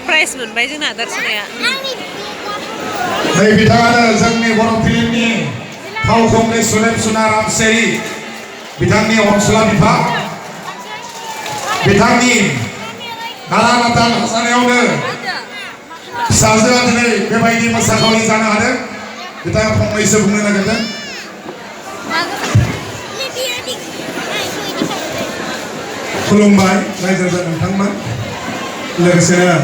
prize मोनबाय जोंना दर्शनाया नै बिथाङानो जोंनि बर' फिल्मनि फावखुंग्रि सुलेम सुना रामसेरि बिथांनि अनसुला बिफा बिथांनि नारा नाथा नाजानायावनो फिसाजोआ दिनै बेबायदि मोसाखावरि जानो हादों बिथाङा फंनैसो बुंनो नागिरदों खुलुमबाय रायजो राजा नोंथांमोन लोगोसेनो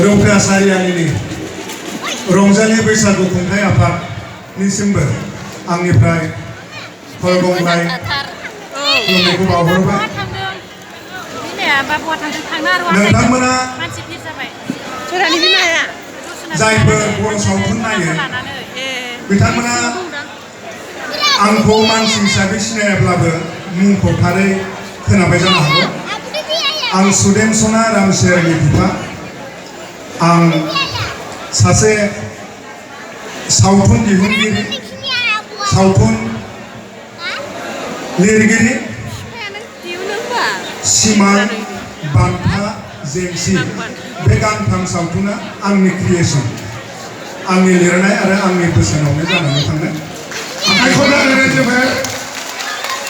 रौता सारियालिनि रंजालि बैसागु खुंथाय आफादनिसिमबो आंनिफ्राय खरगंग्लाय खुलुमनायखौ बावहरबाय नोंथांमोना जायफोर बर' सावथुन नायो बिथांमोना आंखौ मानसि हिसाबै सिनायाब्लाबो मुंखौ थारै खोनाबाय जानो हागौ आं सुदेम सना रामसेरिनि बिफा आं सासे सावथुन दिहुनगिरि सावथुन लिरगिरि सिमां बान्था जेंसि बे गांथाम सावथुना आंनि क्रिएसन आंनि लिरनाय आरो आंनि बोसोनावनो जानानै थांदों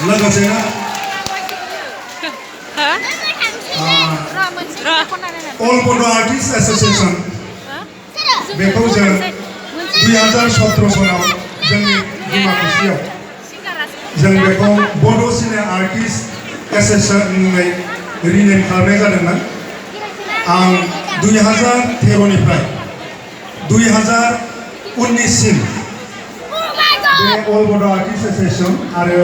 लोगोसेनो अल बड' आर्टिस्ट एस'सिएशन बेखौ जों 2017 सनाव जोंनि डिमाकुसियाव जों बेखौ बड' सिनियर आर्टिस्ट एस'सिएशन मुङै रिनेम खालामनाय जादोंमोन आं 2013निफ्राय 2019सिम बे अल बड' आर्टिस्ट एस'सिएशन आरो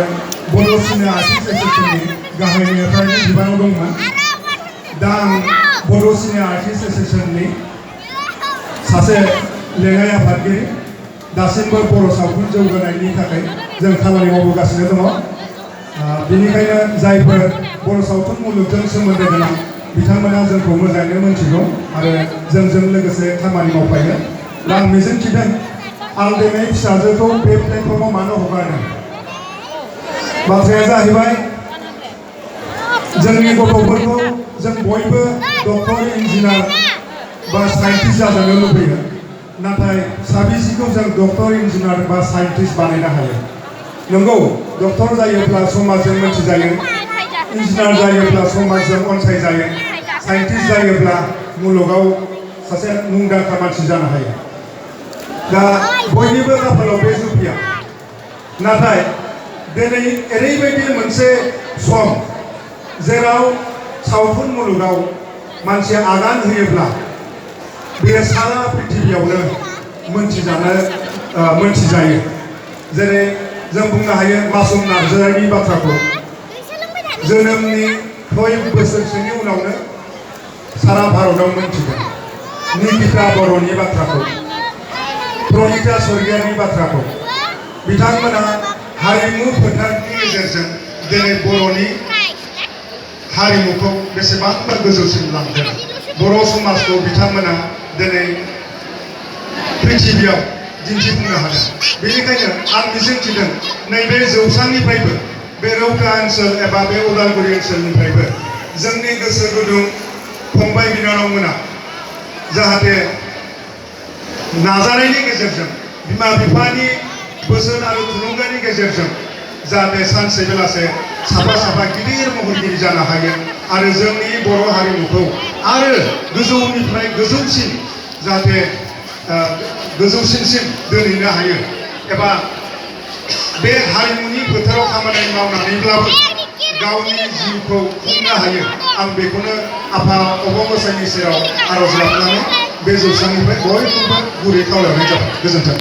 बड' सिनियर आर्टिस्ट एस'सिएशननि गाहाय नेहाथारिनि बिबानाव दंमोन दा आं बड' सिनियर आर्टिस्ट एस'सिएशननि सासे लेङाइ आफादगिरि दासिमबो बर' सावथुन जौगानायनि थाखाय जों खामानि मावबोगासिनो दङ बेनिखायनो जायफोर बर' सावथुन मुलुगजों सोमोन्दो गोनां बिथांमोना जोंखौ मोजाङैनो मोनथिगौ आरो जोंजों लोगोसे खामानि मावफायो दा आं मिजिंथिदों आं दिनै फिसाजोखौ बे प्लेटफर्माव मानो हगारदों बाथ्राया जाहैबाय जोंनि गथ'फोरखौ जों बयबो डक्टर इन्जिनियार बा साइन्टिस्ट जाजानो लुबैयो नाथाय साबेसेखौ जों डक्टर इन्जिनियार बा साइन्टिस्ट बानायनो हायो नंगौ डक्टर जायोब्ला समाजजों मोनथिजायो इन्जिनियार जायोब्ला समाजजों अनसायजायो साइन्टिस्ट जायोब्ला मुलुगाव सासे मुंदांखा मानसि जानो हायो दा बयनिबो खाफालाव बे जुफिया नाथाय दिनै ओरैबायदि मोनसे सम जेराव सावथुन मुलुगाव मानसिया आगान होयोब्ला बे सारा पृथिबियावनो मोनथिजायो जेरै जों बुंनो हायो मासुम नार्जारिनि बाथ्राखौ जोनोमनि 6 बोसोरसोनि उनावनो सारा भारताव मोनथिदों निकिता बर'नि बाथ्राखौ प्रनिता स्वर्गियारिनि बाथ्राखौ बिथांमोना हारिमु फोथारनि गेजेरजों दिनै बर'नि हारिमुखौ बेसेबांबा गोजौसिम लांदों बर' समाजखौ बिथांमोना दिनै पृथिबियाव दिन्थिफुंनो हादों बेनिखायनो आं मिजिंथिदों नैबे जौसांनिफ्रायबो बे रौता ओनसोल एबा बे उदालगुरि ओनसोलनिफ्रायबो जोंनि गोसो गुदुं फंबाय बिनानावमोना जाहाथे नाजानायनि गेजेरजों बिमा बिफानि बोसोन आरो थुलुंगानि गेजेरजों जाहाथे सानसे बेलासे साफा गिदिर महरगिरि जानो हायो आरो जोंनि बर' हारिमुखौ आरो गोजौनिफ्राय गोजौसिन जाहाथे गोजौसिनसिम दोनहैनो हायो एबा बे हारिमुनि फोथाराव खामानि मावनानैब्लाबो गावनि जिउखौ खुंनो हायो आं बेखौनो आफा अबंगसाइनि सेराव आर'ज गाबनानै बे जौसांनिफ्राय बयखौबो गुरै खावलायनाय जाबाय गोजोन्थों